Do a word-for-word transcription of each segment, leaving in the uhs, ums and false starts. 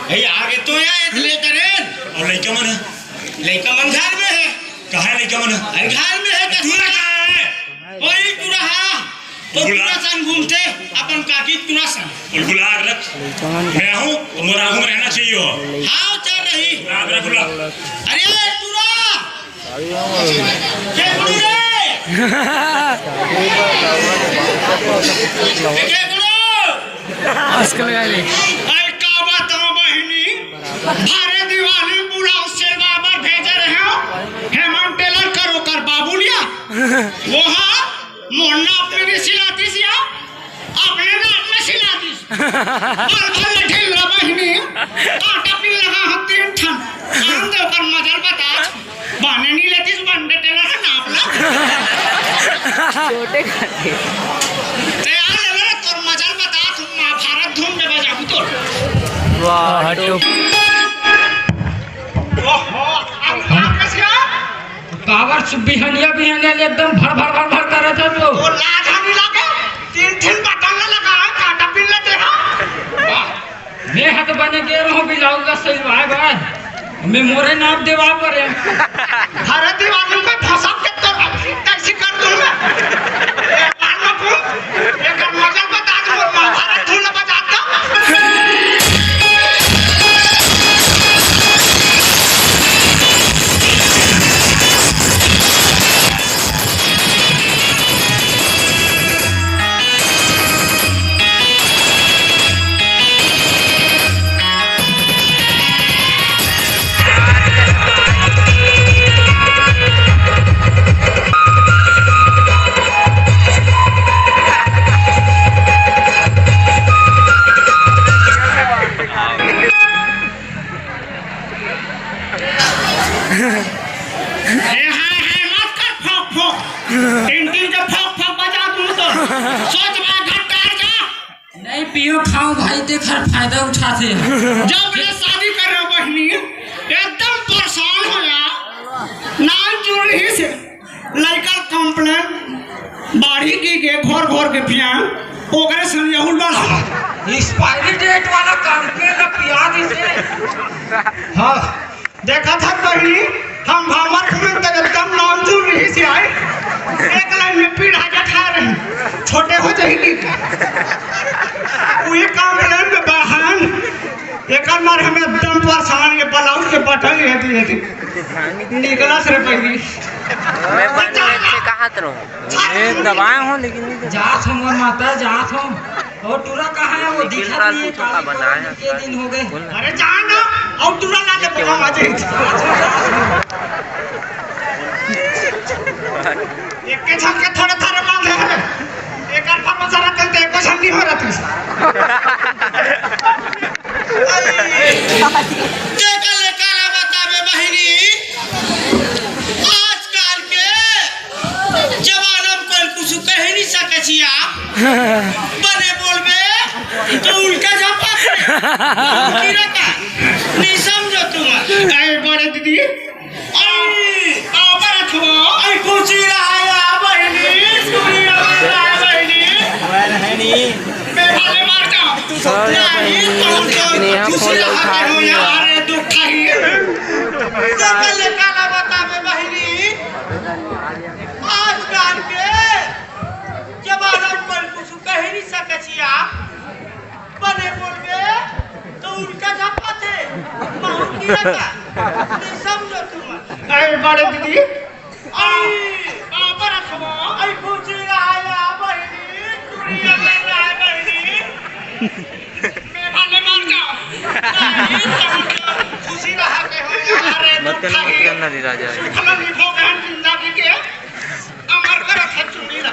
ए, आगे तो या एक ले करेन। अउ लइका मन हे? लइका मन घर में हे। कहाँ हे लइका मन? अरे घर में हे, टूरा कहाँ हे? वही टूरा हा। वो बुला। टूरा सन घूमथे, अपन काकी टूरा सन। बुलबुला के रख। मैं हूँ, मोर आगू में रहना चाहिए हो। हाँ, चल रही। बुला के रख, बुला। अरे टूरा! केकड़ू रे! केकड़ू! आजकल का रे। अरे का बताओ बहिनी, भारे दिवाली बुलाउज सिलवाए बर भेजे रहे हो, हेमंत टेलर कर ओकर बाबू लिया, वो हा मोर नाप में नहीं सिलातिस या, अपने नाप में सिलातिस। भर भर ले ढील ला बहिनी, कांटा पिन लगा हो तीन ठन। आनंद ओकर मजल बता, बाने नहीं लेतिस बंडे टेलर के नाप ला। छोटे खाते। ते आ ले ले, तोर मजल बता, तुम महाभारत धूम में बजाबू तोर। वाह, हटो। ओहो, अब आप कैसे हो? काबर से बिहनिया बिहनिया ले एकदम भर भर भर भर करत हे तो। वो लाज हमी लागे, तीन तीन बटन ला लगा है, कांटा पिन लेते हैं। वाह, मैं हत बने के रहूं ब्लाउज ला सिलवाए बर, मैं मोरे नाप देवा परे। हरे दिवाली पे फंसा के तो कैसे कर दूं मैं? ए, मार लो तू, एकर मजा बता दो, महाभारत धूल बजा दो। हे, हे, हे, मत कर फक, फक। टिन, टिन के फक, फक बजा दूं तो। सोच में घट कर जा। नहीं पियो, खाओ भाई, देख हर फायदा उठाते हैं। जब ले शादी कर रहे हो बहिनी, एकदम परेशान हो या। नाम जुड़ ही से। लइका complain बाढ़ी की के घोर घोर के पिया, ओकरे संग यहू लड़ा। Expiry date वाला complain ला पिया दिसे। हाँ, देखा था कहीं, हम भामर में तो एकदम नाम जुड़ रही से आए। एक लाइन में पीढ़ा के खा रही, छोटे हो जाएगी। वही complain में बहन, एकर मारे हमें एकदम परेशान, ये ब्लाउज के बटन ये दिए थे। निकला से रे पहली। मैं बन गए थे, कहाँ तो रहूँ? ये दबाए हो, लेकिन नहीं दबाए। जात हो मोर माता, जात हो। और टूरा कहाँ है? वो दिखा नहीं है, काली पवन के दिन हो गए। अरे जान दो, और टूरा ला के बोला मुझे। एक के छक्के थोड़े थोड़े बांधे हैं। एक अरफा में जरा चलते, एक कुछ हम नहीं हो रहा था। तेकर ले काला बताबे बहिनी, आजकल के जमाना में कोई कुछ कह नहीं सके छिया। बने बोलबे तो उल्टा झपट। गिरता। नहीं समझो तुम। अरे बड़े दीदी, आई, आ बरत हो। आई खुशी रहा या बहिनी, खुशी रहा या बहिनी। बहनी। मैं भाले मार जाऊं। नहीं, तुम तो स्नेहा खुशी फोन रहा उठा करो लिया। यार, दुख है। देखा ले काला बताबे बहिनी। आजकल के जमाना में कुछ कह नहीं सके छिया। बने बोलबे तो उल्टा झपट है। बहुत गिरा का। नहीं समझो तुम। अरे बड़े दीदी, आई, बाबा रखबो। आई खुशी रहा या बहिनी, दुनिया में रहा बहिनी। मैं भाले मार जाओ। नहीं, तुम तो खुशी रहा के हो यार, मत करना, मत करना रे राजा। सुखला निभो बहन जिंदगी के। अमर करत हे चूड़ी ला।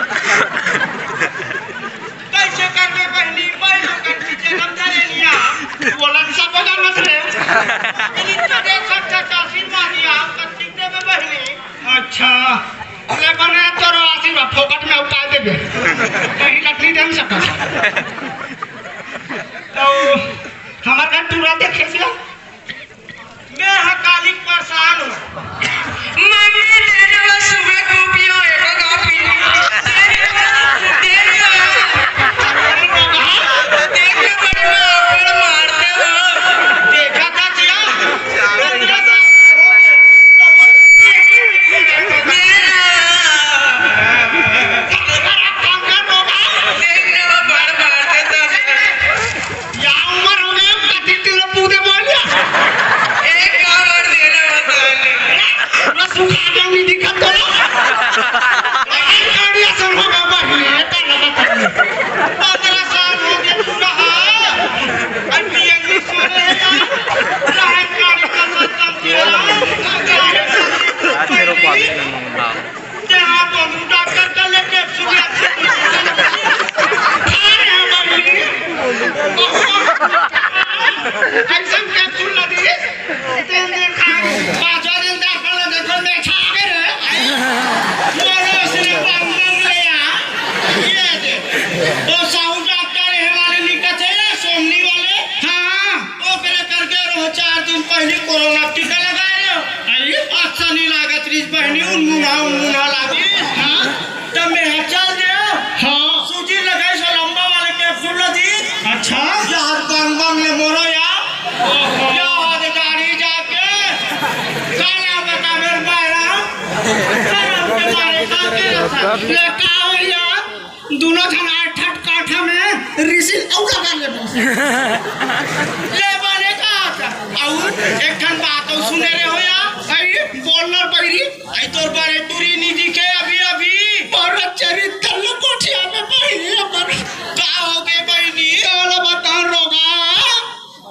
कैसे करबे बहनी, मैं लोगन की जन्म धरे लिया। बोलन सब बदन मत रे। इन्हीं तो देख सकता चासी मारिया, कत्ती देबे बहनी। अच्छा, ले बने तोरो आशीर्वाद फोकट में उतार देबे। कहीं लकड़ी दे नहीं सकता। तो हमार घर टूरा देखे से मैं ह काली परेशान हूँ। मम्मी, ले लो सुबह को पियो, एक कॉफी। देख लो, देख लो, बड़ी माँ, बड़ी मारते हो। देख अइसन कैप्सूल ला दिस, तीन दिन खा, पांचवा दिन दर्पण ला देखो, मैं छा के रे। मोरो सिने बम बम ले आ। ये दे। वो साहू डॉक्टर हे वाले निकट हे, सोमनी वाले। हाँ। ओकरे करके रहो, चार दिन पहले कोरोना टीका लगाए रहो। अरे। अच्छा नहीं लागत रहिस बहिनी, उन मुन्हा, उन मुन्हा लागिस। हाँ। तब मैं ह चल दे। हाँ। सूजी लगाई सो लंबा वाले कैप्सूल ला दी। अच्छा। यार बम बम ले मोरो यार। ओहो। यार गाड़ी जाके काला बता मेरे बायरा। शर्म के मारे का के रखा। ले का हो यार? दोनों झन आठ आठ काठा में रिसिल औरा कर ले बस। ले बने का आता? अउ एक ठन बात अउ सुने रहे हो यार। अरे बोल ना बहिरी। आई तोर बड़े टूरी नी दिखे अभी अभी। बड़ा चरित्र लो कोठिया में बहिरी अपन। का हो गए बहिनी? काला बताओ रोगा।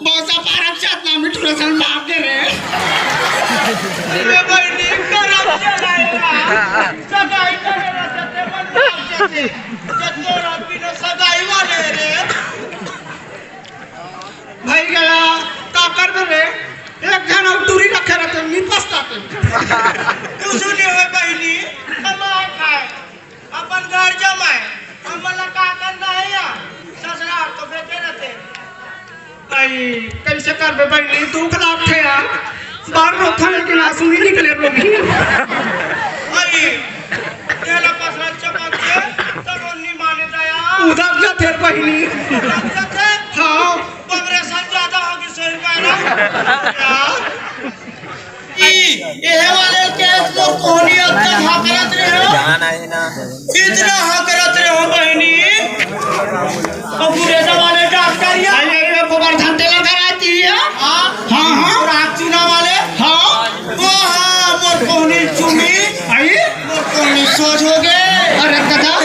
बसा पारक जात ना मिठू रसन बाप दे रे। अरे बहिनी करम चलाएगा। सगाई करे रसन ते मन बाप दे। जब तो रात बिना सगाई वाले रे। भाई गया, का करबे रे? एक झन अउ टूरी रखे रहते, नी पछताते। कुछ नहीं होय बहिनी, कमाए खाए, अपन घर जमाए, हमन ला का करना है या? ससुराल तो बेटे रहते। भाई, कैसे करबे बहिनी, दुख लागथे यार। बार रोथन लेकिन आंसू ही निकले रोगी। भाई, तेला पसरा चपक के, तब उन्नी माने दया। उधर जा तेरे बहिनी। उधर जा तेरे। हाँ। बबरेशन ज्यादा होगी सोहिल भाई ना। यार। ई, एहे वाले केस मोर कोहनी अतना हकरत रहे हो। जान आहे ना। इतना हकरत रहे हो बहिनी। अब पूरे जमाने डॉक्टर या। अरे, अरे, गोवर्धन तेला कराती है। हाँ। हाँ, हाँ। और आग चूना वाले। हाँ। ओ हाँ, मोर कोहनी चुमी। आई? मोर कोहनी सोच हो गए। अरे दादा।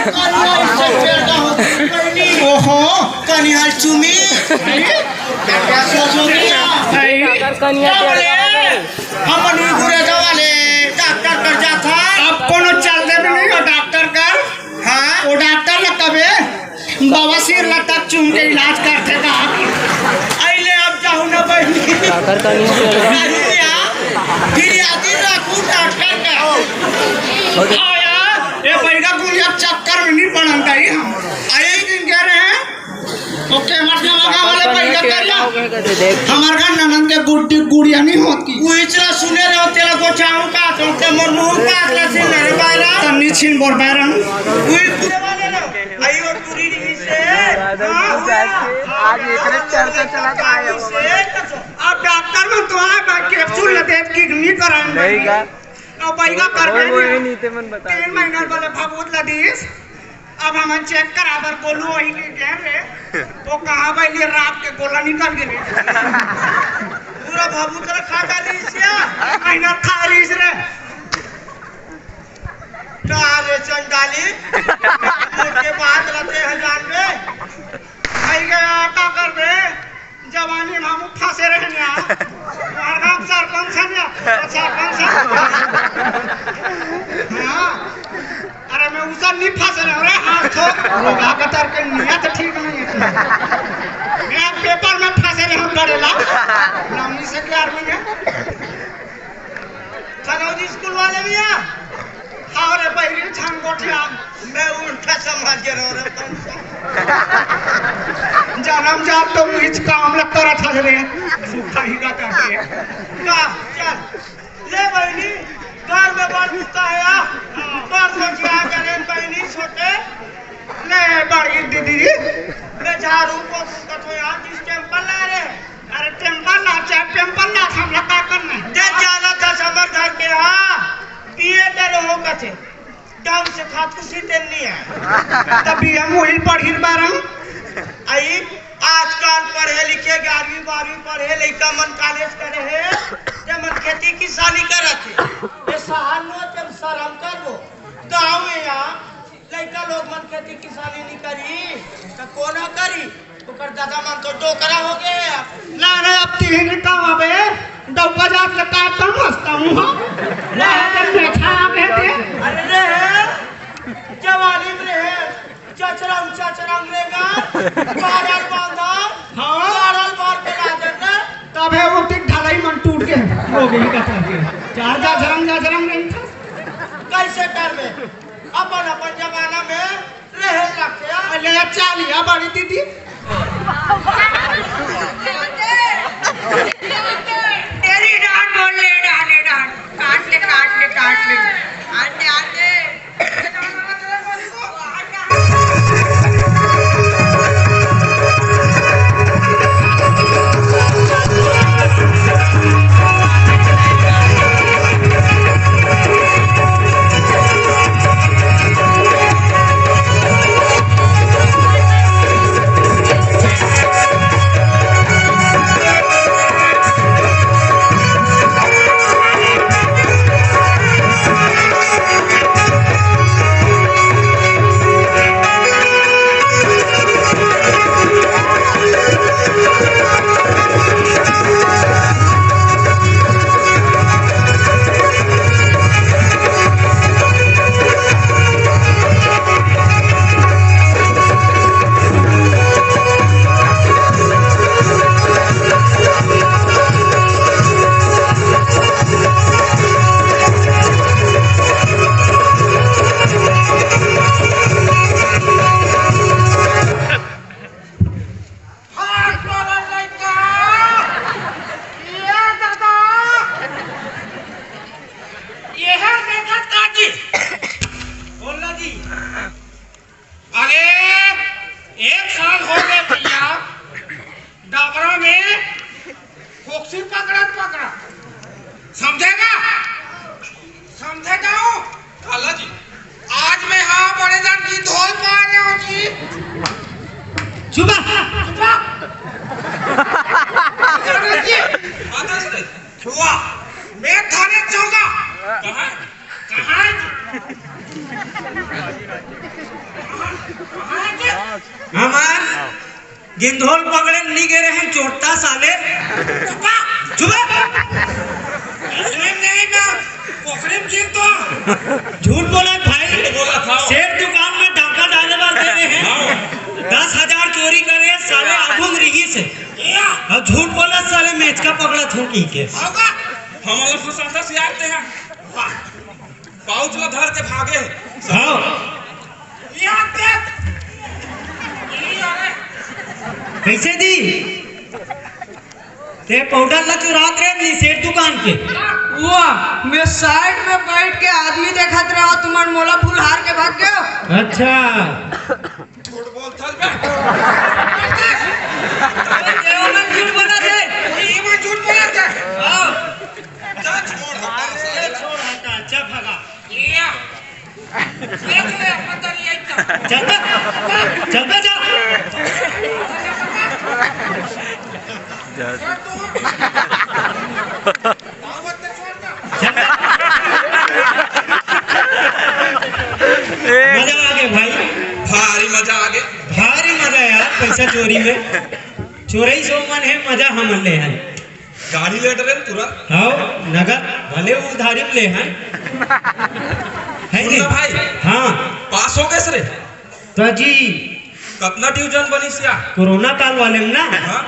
कनिहा इससे पैदा हो गई बहिनी। ओहो। कनिहा चुमी। आई? क्या सोच हो गया? आई? अगर कनिहा क्या पैदा हो गई? बोले? हम मनु गुरे दवा ले, डॉक्टर कर जाता। अब कोनो चल दे भी नहीं हो डॉक्टर कर। हाँ? वो डॉक्टर लगता बे। बवासीर ला तक चूम के इलाज करथे का? अइले अब जाहू ना बहिनी। काकर का नहीं होता? अरे यार, फिर याद ही रखू डॉक्टर का। हाँ यार, ये बहिरा गुलिया चक्कर में नहीं पड़न दई हम। अरे दिन कह रहे हैं, ओके, मत ना लगा वाले बहिरा कर ला। देख। हमार घर ननद के गुड्डी गुड़िया नहीं होती। वो इचला सुने रहो, तेरा को चाहूँ का, तो ते मोर मुंह का, अगला से मेरे बायरा। तन्नी छीन बोर बायरा। वो पूरे वाले ना। आई वो टूरी रही से। आज एकरे चर्चा चला था, आया। अब डॉक्टर मन तो आए बा, कैप्सूल ल देत किडनी करान नहीं बा। का? अब बैगा कर वो, वो दे। ही नहीं थे, मन बता तीन महीना वाले भभूत ल दीस। अब हमन चेक करा बर बोलू वही के गेम रे। तो कहाँ बा ये रात के गोला निकल के रे। पूरा भभूत ल खा डालिस या। महीना खा रहीस रे। का रे चंडाली? मोर के बात रहते हैं जान में। आई गया का करबे? जवानी में हम फंसे रहे ना। हमारे गांव सरपंच है ना, सरपंच है। हाँ। अरे मैं उधर नहीं फंसे रहे, अरे हाथ तो रोगा कतर के नियत ठीक नहीं है। मैं पेपर में फंसे रहे हम डरेला। नौवीं से ग्यारहवीं में। सनौदी स्कूल वाले भैया, हाँ रे बहिरी छान गोठिया। मैं उल्टा समझ के रो रे पंच। जन्म जात तो मुझ काम लगता रहा था रे। सूखा ही का करके। का, चल। ले बहिनी, घर में बड़ कुत्ता है या? बड़ सोचिया करे बहिनी छोटे। ले बड़ी दीदी। मैं झाड़ू पोछू का तो यार जिस टेम्पल ला रे। अरे टेम्पल ला, चाहे टेम्पल ला, हमरा का करना है? जे जाना था समर घर के, हाँ, बीए करे हो कथे, ढंग से खातू सीते नहीं है। तब बीए में वही पढ़ी बारम। आई, आजकल पढ़े लिखे ग्यारहवीं बारहवीं पढ़े, लइका मन कॉलेज करे है, ते मन खेती किसानी करत है। ये शहर में तेम शर्म करबो, गाँव में यहाँ लइका लोग मन खेती किसानी नहीं करी, त कोना करी? ओकर दादा मन तो डोकरा हो गए। ना, ना, अब तीन काम अबे, डौका जात ले का कम हंसता हूँ, हाँ? ना, ना, ना, खा गए थे। अरे रे, जवानी में रहे, चचरंग, चचरंग रे गार, बारल बांधा, हाँ। बारल बार के लाजर हो गई का चार्जर। चार्जर झरम जा झरम नहीं था। कैसे डर में? अपन अपन जमाना में रहे लग गया। अरे चालिया बड़ी दीदी। तेरी डांट बोल ले, डांट ले, डांट। काट ले, काट ले, काट ले। आते, आते। अरे, एक साल हो गए भैया, डबरा में फोक्सी पकड़त पकड़त। समझेगा? समझे जाओ। काला जी, आज मैं हाँ बड़े जान की धोल पा रहे हो जी। चुप रह। चुप रह। काला जी, आदर्श दे। वाह, मैं थाने जाऊंगा। कहाँ? कहाँ है? कहाँ है? हमार गिंधोल पकड़े नी गे रहे चोट्टा साले। चुप रह। अरे नहीं बा, पकड़े में गिर तो। झूठ बोला भाई। बोला था। सेठ दुकान में डाका डाले वाले दे रहे हैं। हाँ। दस हजार चोरी करे साले आगुन रिही से। या। और झूठ बोला साले मेचका पकड़ा थू की के। होगा। हमला फंसाता सियारते हैं। वाह। पाउच ला धर के भागे। हाँ। कैसे जी? ते पाउडर ला चुरात रहे नी सेठ दुकान के। वाह, मैं साइड में बैठ के आदमी देखत रहा, तुमन मोला फुलहार के भाग गयो। अच्छा। झूठ बोलथस बे। अरे, देवा मन झूठ बोलत हे। ये मन झूठ बोलत हे। हाँ। जा, छोड़, हटा, ए, छोड़, हटा, जा, भगा। ये आ। ये तो है, अपन तो ये तो। चल बे, चल बे, चल। जा। मजा आ गया भाई। भारी मजा आ गया। भारी मजा यार, पैसा चोरी में। चोरई सो मन है, मजा हमन ले है। गाड़ी ले डरे तुरंत। हाँ, नगद, भले उधारी में ले है। है सुन जी? ना भाई। हाँ। पास हो गए रे? तो जी। कतना डिवीजन बनिस या? कोरोना काल वाले में ना? हाँ।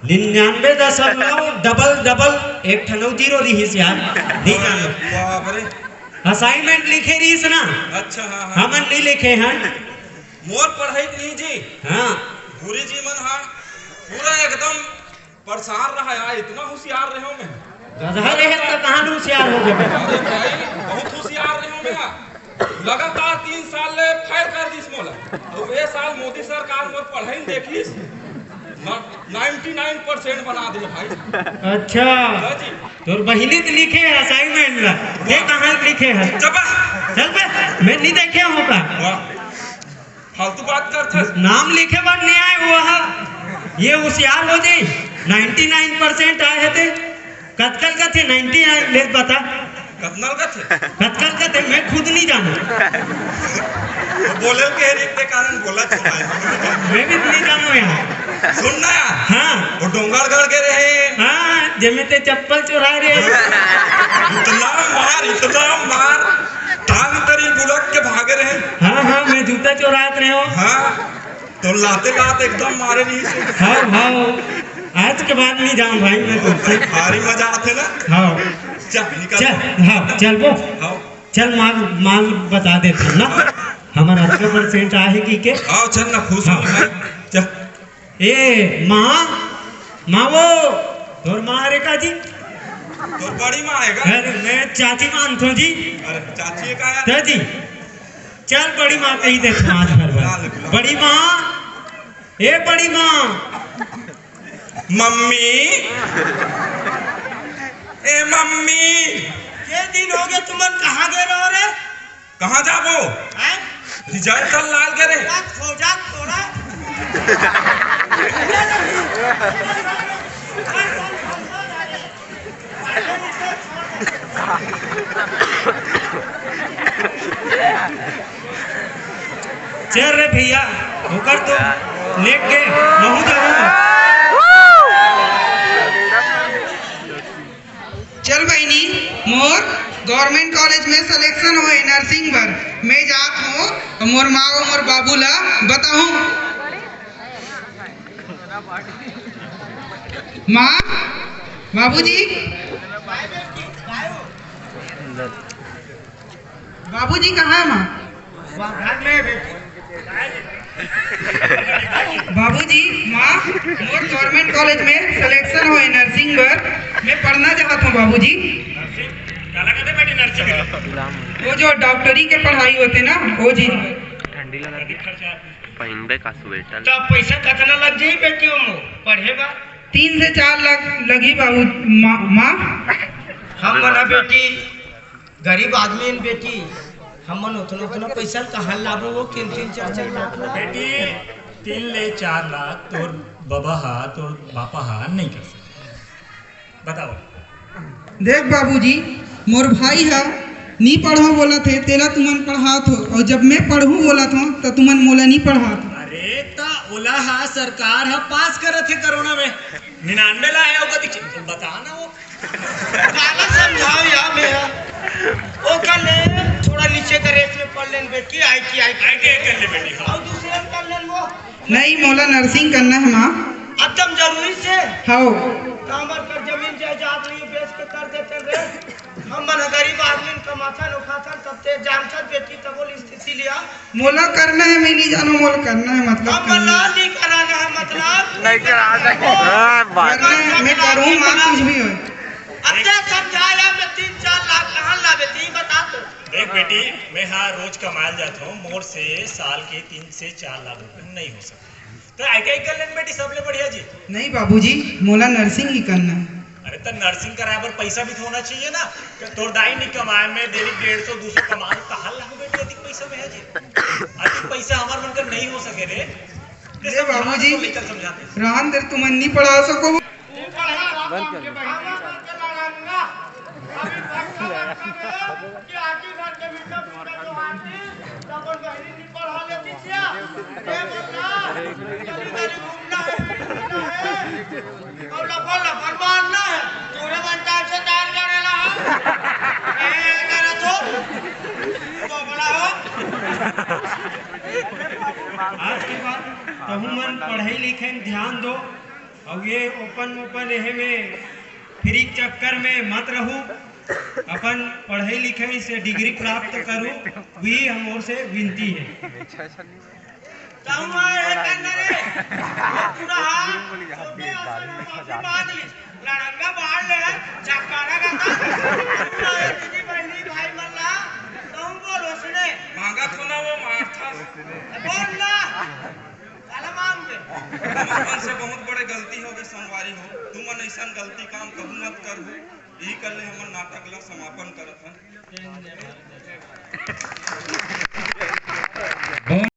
निन्यानवे दशमलव डबल डबल एक ठन अउ जीरो रिहिस यार, नहीं जानो। बाप रे। असाइनमेंट लिखे रिहिस ना, अच्छा, हाँ, हाँ। हमन नहीं लिखे हन। मोर पढ़ाई नहीं जी। हाँ। गुरु जी मन हा पूरा एकदम परेशान रहा यार, इतना होशियार रहे हो मैं। गधा रहे तो कहाँ होशियार हो गए? अरे भाई, बहुत होशियार रहे हो मैं। लगातार तीन साल ले फेल कर दिस मोला। अउ ए साल मोदी सरकार मोर पढ़ाई देखिस, नाइंटी नाइन परसेंट बना दे भाई। अच्छा। हाँ जी। तोर बहिनी तो लिखे है असाइनमेंट ला, ये कहाँ लिखे है? चुप। चल बे, मैं नहीं देखे हूँ का। वाह, फालतू बात करथस। नाम लिखे बर नहीं आए वो हा। ये होशियार हो जाए, नाइंटी नाइन परसेंट आए है ते। कतकल कथे नाइंटी नाइन ले बता। कतनल कथे? कतकल कथे, मैं खुद नहीं जानू। वो बोले के रीत के कारण बोला छोड़ा है। मैं भी नहीं जानू यार। सुन ना यार। हाँ। वो डोंगरगढ़ के रहे। हाँ, जेमे ते चप्पल चुराए रहे। इतना मार, इतना मार। टांग तरी बुलक के भागे रहे। हाँ, हाँ, मैं जूता चुरात रहे हो। हाँ, तो लाते लाते एकदम मारे नहीं। हाँ, हाँ। आज के बाद नहीं जाऊं भाई मैं तुमसे। भारी मजा आथे ना। हाँ। चल, निकल। चल, हाँ, चल वो। हाँ। चल, माल, माल बता देते हैं ना। हमारा अस्सी परसेंट आहे कि के? हाँ, चल ना, खुश हो हाँ। भाई। चल। ए, माँ, माँ वो, तोर माँ रे का जी? तोर बड़ी माँ है का? अरे, मैं चाची मानथो जी। अरे, चाची है का यार? चाची। चल, बड़ी माँ कही दे आज भर भर। बुला ले, बुला। बड़ी माँ, ए बड़ी माँ। मम्मी, ए मम्मी। के दिन हो गए तुमन कहाँ गए रहो रे? कहाँ जाबो? हैं? रिजल्ट लाल करे। खोजा थोड़ा। चल रे भैया, ओकर तो लेट के महू जाऊंगा। चल बहिनी, मोर गवर्नमेंट कॉलेज में सिलेक्शन होए नर्सिंग बर। मैं जात हूँ, मोर माँ अउ मोर बाबू ला बताहूँ। माँ, बाबूजी, बाबूजी कहाँ है माँ? बाबूजी, माँ, मोर गवर्नमेंट कॉलेज में सिलेक्शन होए नर्सिंग बर, मैं पढ़ना चाहत हूँ बाबूजी। नर्सिंग? काला कहते बेटी नर्सिंग? वो जो डॉक्टरी के पढ़ाई होते ना, वो जी। ठंडी लगा दी। पहनबे का स्वेटर? तो पैसा कितना लग जाई बेटी ओमो पढ़े बर? तीन से चार लाख लगी बाबू, माँ, माँ। हम मना बेटी, गरीब आदमी हन बेटी, हमन उतना, उतना पैसा कहाँ लाबो वो तीन, तीन, चार, चार लाख ला? बेटी, तीन ले चार लाख तोर बबा हा, तोर बापा हा नहीं कर सकते। बताओ। देख बाबूजी, मोर भाई हा नी पढ़ो बोलत हे, तेला तुमन पढ़ात हो, अउ जब मैं पढ़हूँ बोलत हो, त तुमन मोला नी पढ़ात हो। अरे, त ओला हा सरकार हा पास करत हे कोरोना में, निन्यानवे ला आया होगा, देखिए, बता ना वो। काला समझाओ यार मैं यार। ओकर ले थोड़ा नीचे का रेट में पढ़ लेन बेटी, आईटीआई कर ITI कर ले बेटी, हाँ। अउ दूसरे में कर लेन वो। नहीं, मोला नर्सिंग करना है माँ। एकदम जरूरी से। हाँ। कामर कर जमीन जायदाद नहीं बेच के कर देते रे। हम मन गरीब आदमी कमाथन उठाथन तब ते जानथन बेटी तब बोल स्थिति लिया। मोला करना है, मैं नहीं जानू, मोला करना है, मतलब हम करना है। मलाल नहीं कराना है, मतलब नहीं करा दे। हाँ, बात। करना है, मैं करूँगा कुछ भी हो। अच्छा समझाया मैं तीन चार लाख कहाँ लावे ती बता तो। देख बेटी, मैं हाँ रोज कमाल जाता हूँ, मोर से साल के तीन से चार लाख रुपए नहीं हो सकते। तो आईटीआई कर लेन बेटी, सबले बढ़िया जी। नहीं बाबूजी, मोला नर्सिंग ही करना है। अरे, त नर्सिंग कराए बर पैसा भी तो होना चाहिए ना। तोर दाई नहीं कमाए, मैं डेली डेढ़ सौ, दो सौ कमा, कहाँ लाऊं बेटी, अधिक पैसा में है जी? अधिक पैसा हमार मन कर नहीं हो सके रे। ये बाबूजी, तो लेकर समझाते हैं। राम दर तुमन नहीं पढ़ा सको। बंद कर दो। पढ़ा लेती क्या? ये बोलना, गली गली घूमना है, फिरना है। अउ लफर लफर मारना है। तोरे मन टाइम से तार जड़ेला हो। ए, करे तो। तो बड़ा हो। आज के बाद तहु मन पढ़ाई लिखाई में ध्यान दो। अउ ये ओपन ओपन एहे में फ्री के चक्कर में मत रहू। अपन पढ़ाई लिखाई से डिग्री प्राप्त करू, वही हम ओर से विनती है। कहूँ आए है करना रे। पूरा हाथ, छोटे आसन में माफी मांग ली। लड़ंगा बाढ़ ले है, चक्कारा का था। पूरा ये दीदी बहनी भाई मल्ला, कहूँ बोल उसने। मांगा तो ना वो मारता। बोल ना। काला मांग दे। तुमन से बहुत बड़े गलती हो गए संगवारी हो। तुमन ऐसन गलती काम कहूँ मत करहू। यही कर ले हमन नाटक ला समापन करत हन।